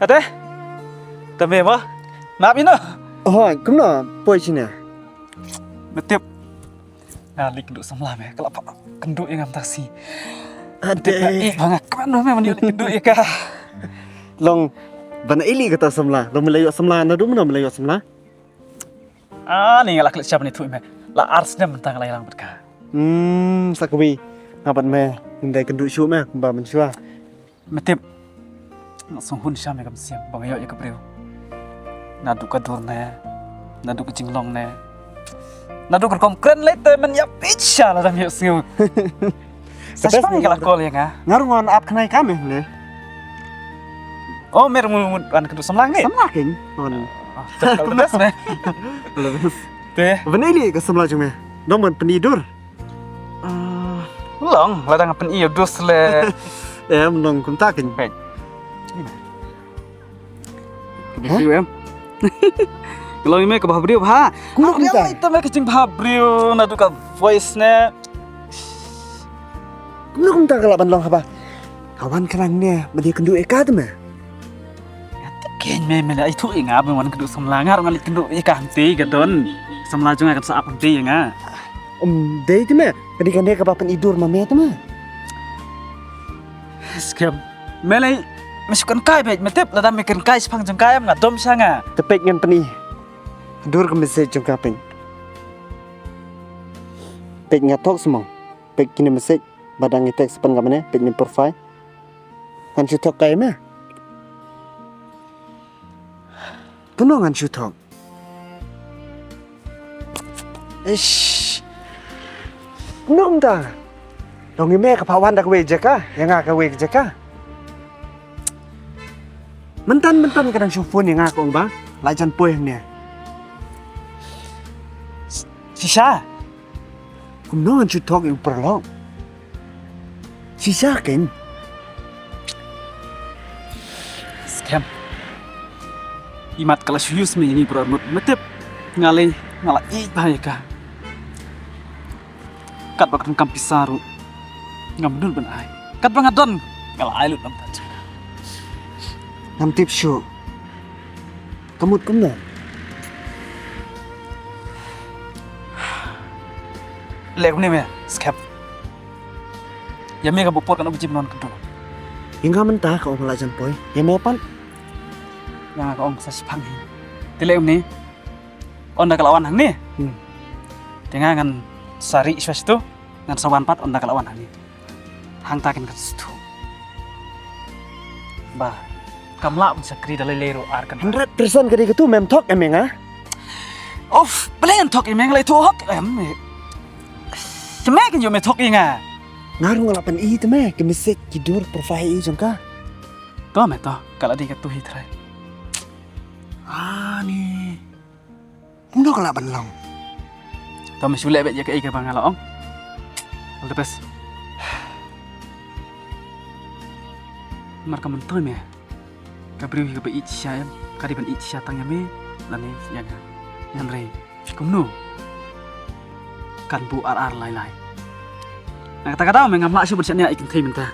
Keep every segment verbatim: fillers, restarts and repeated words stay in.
Te. Te me ma. Nap ino. Oh, kumno? Poi sini. Me tip. Nga leit kynduh samla me. Ka la pynduh ïa nga mynta shi. Ade. Eh, ba nga kmen me ban ïoh leit kynduh ïa ka. Long ban ïoh leit kata samla. Long me la ïoh samla, naduh mynno me la ïoh samla? Ah, ni nga la klet sha ban ïathuh ïa me. La ar snem mynta nga la ïalang bad ka. Hmm, sa kawi. Nga bad me, ngim dei kynduh shuh me, kumba mynshuwa. Me tip. Nga sngew hun sha me ka mynsiem ba nga ïoh ïa ka briew. Naduh ka dur ne, naduh ka jinglong ne, naduh ka rukom kren lei te men ïa peit sha lada me ïohsngew. Sa shipang ka la call ïa nga. Nga ruh ngan ap khnai ka me ne. Oh, me ruh ngan kynduh samla ngi. Samla keiñ. Ngan. Ah, all the best me. All the best. Te. Ban ïoh leit ka samla jong me. Dang ban pyni dur. Ah, long, lada nga pyni ïa u dus le. Em, long kumta keiñ. Peit. Ka briew em. Ka long ïa me ka bha briew bha. Kumno kumta? Ito me ka jingbha briew naduh ka voice ne. Kumno kumta ka lah ban long haba ka wan khnang ne, ba dei kynduh ïa ka te me. Nga tip keiñ me, me la ïathuh ïa nga ba wan kynduh samla, nga ruh nga leit kynduh ïa ka hangtei ka don. Samla jong nga kan sa ap hangtei ïa nga. Um dei te me, ka dei kane kaba pyni dur ma me te me. Skhem. Me lei, me shu kynkai beit, me tip lada me kynkai shaphang jong ka em nga dom sha nga. Te peit ngan pyni. Dur ka message jong ka peit. Peit nga thok symong. Peit kine message ba dang ngi text pan ka mane, peit ne profile. Ngan shu thok kai me. Kumno ngan shu thok? Ish. Kumno kumta? Long ïa me ka phah wan da kawei ka jaka, ïa nga kawei ka jaka. Mynta mynta ka dang shu phone ïa nga ka ong ba la jan poi hangne. Shisha. Kumno ngan shu thok ïa u paralok? Shisha keiñ. Skhem. Imat ka la shu use me ïa ngi bro mut me tip. Nga lei nga la ïeit bha ïa ka. Katba ka donkam pisa ruh ngam nud ban ai. Katba nga don nga la ai lut namta jong ka. Ngam tip shuh. Ka mut kumno? Leh kumne me, Skhem. Ïa me ka buh por kan ong ba jim non kynduh. Ïa nga mynta ka ong la jan poi. Ïa me pat? Ïa nga ka ong sa shipang hi. Te leh kumne. Ynda ka la wan hangne. Hmm. Te nga ngan sa rieh shuwa shitu. Ngan sa wan pat ynda ka la wan hangne. Hangta kin kan sdang. Ba kam lah ban shakri da lei lei ruh ar kan. Hundred percent ka dei katu mem thok em ïa nga. Of, balei ngan thok ïa me nga lei thok hok em. Sha me kan ïoh me thok ïa nga. Nga ruh nga la pyni te me ka message ki dur profile i jong ka. To me to, ka la dei katu hi trai. Ani. Kumno ka lah ban long? To me shu leh beit ïa kaei kaba nga la ong. All the best. Mar ka myntoi me. Ka briew hi kaba ïeit shisha em. Ka dei ban ïeit shisha tang ïa me lane ïa nga. Hynrei kumno kan buh ar ar lai lai. Na kata ka daw me ngam lah shuh ban shaniah ïa ka kynthei mynta.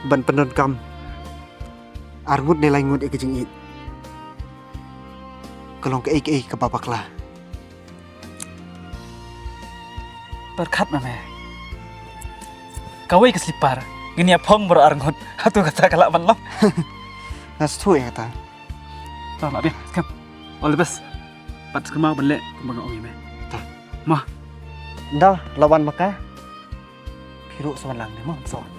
Ban pyndonkam ar ngut ne lai ngut ïa ka jingïeit. Ka long kaei kaei kaba bakla. Pyrkhat ma me. Kawei ka slipar ngin ïa phong baroh ar ngut. Hato kata ka lah ban long? Nga sngewthuh ïa kata. To lah biang, Skhem. All the best. Pat kynmaw ban leh kumba nga ong ïa me. Ta. Mo. Nda la wan ma ka. Phi ruh sa wan lang ne mo, sa wan.